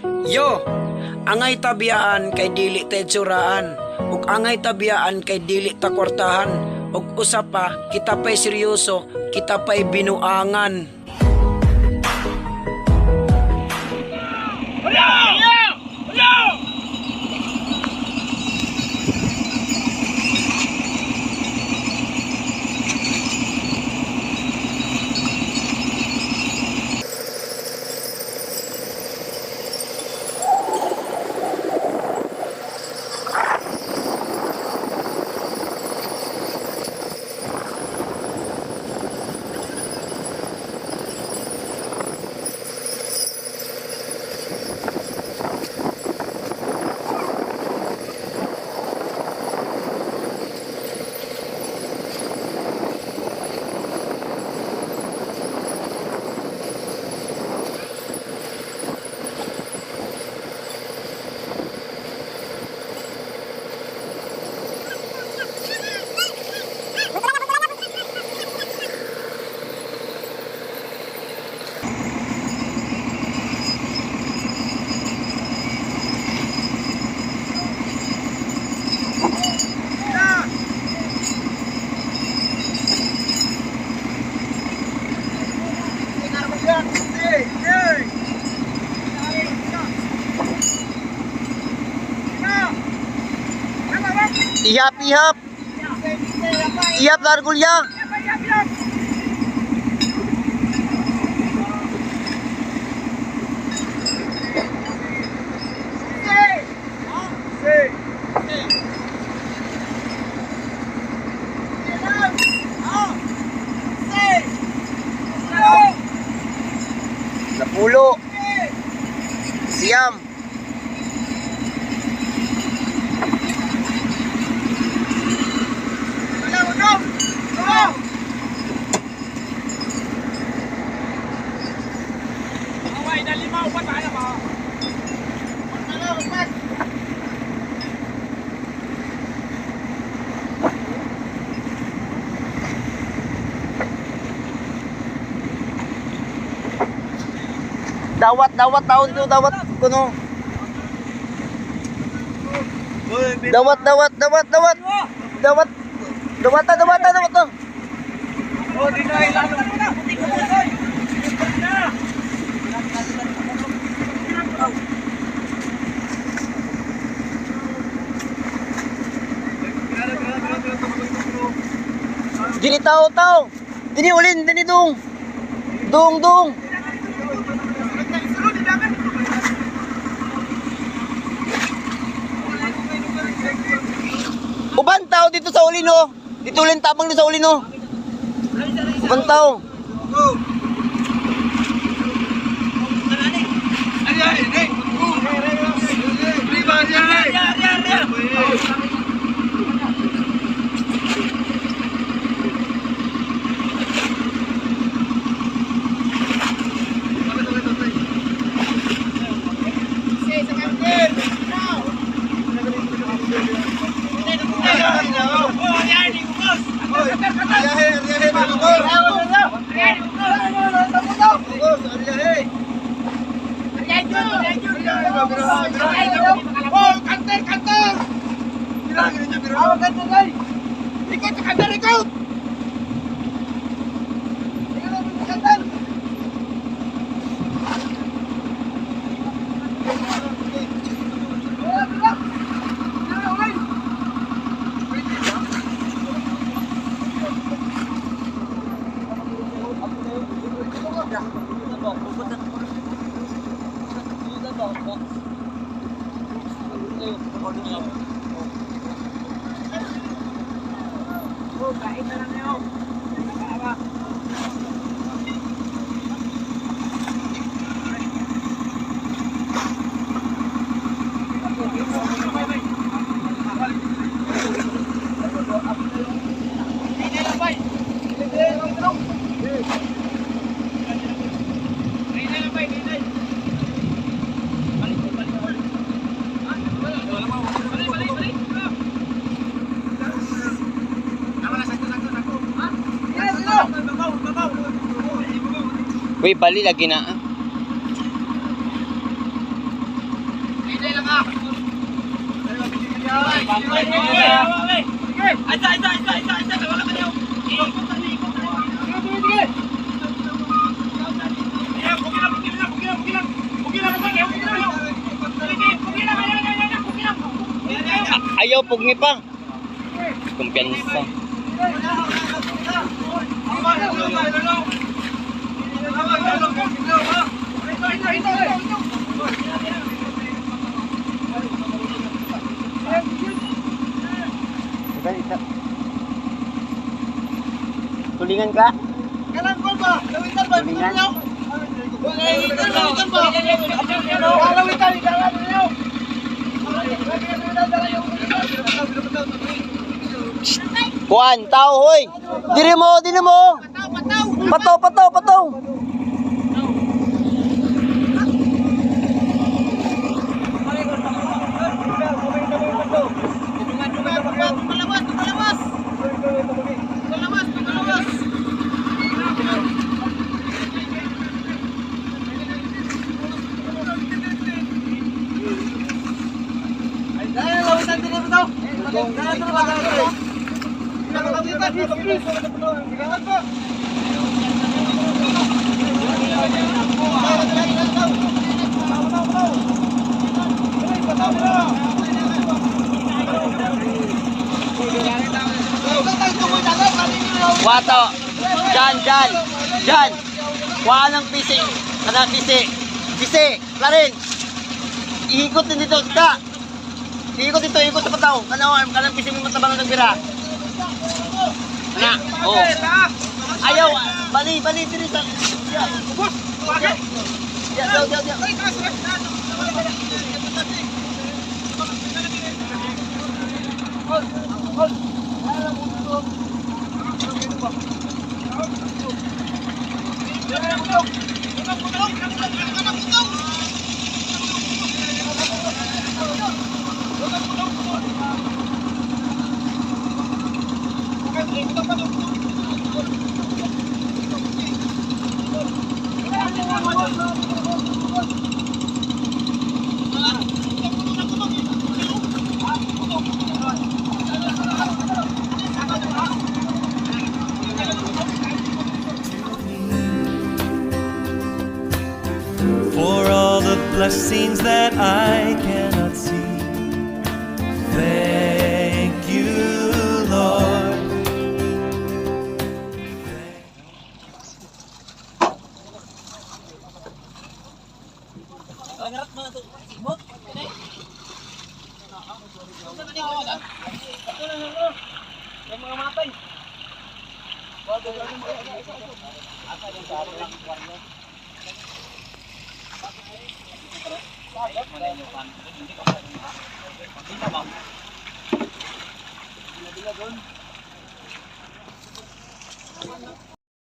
Yo, angay tabiyaan kay dili ta itsuraan, ug angay tabiyaan kay dili ta kwartahan, ug usa pa kita pa'y seryoso, kita pa'y binuangan. Ihap, ihap. Ihap, largulya. Napulo. Siyam. Dawat, dawat, taon to, dawat, kuno. Dawat, dawat, dawat, dawat. Dawat. Dawata, dawata, dawata. Dini tao, tao. Dini ulin, dini dong. Dong, dong. Uban tao dito sa ulin, oh. Dito ulin tabang dito sa ulin, oh. Uban tao. Uy, bali lagi na. Ah. Ayaw pugni pa. Kumpiyansa. Tulingan ka? Tulingan? Kuan, tao hoy. Diri mo, diri mo. Pataw, pataw, pataw. Wato. Jan, Jan. Jan. Kuha ng pisi. Kana pisi. Pisi. Clarence. Iikot din dito. Ka. Iikot dito. Iikot sa pataw. Kana, kanang pisi mo matabang ng bira. Na. Oh. Ayaw. Bali, bali. Diri sa. Ya. Ya, ya, ya, ya. For all the blessings that I cannot see. Thank you, Lord.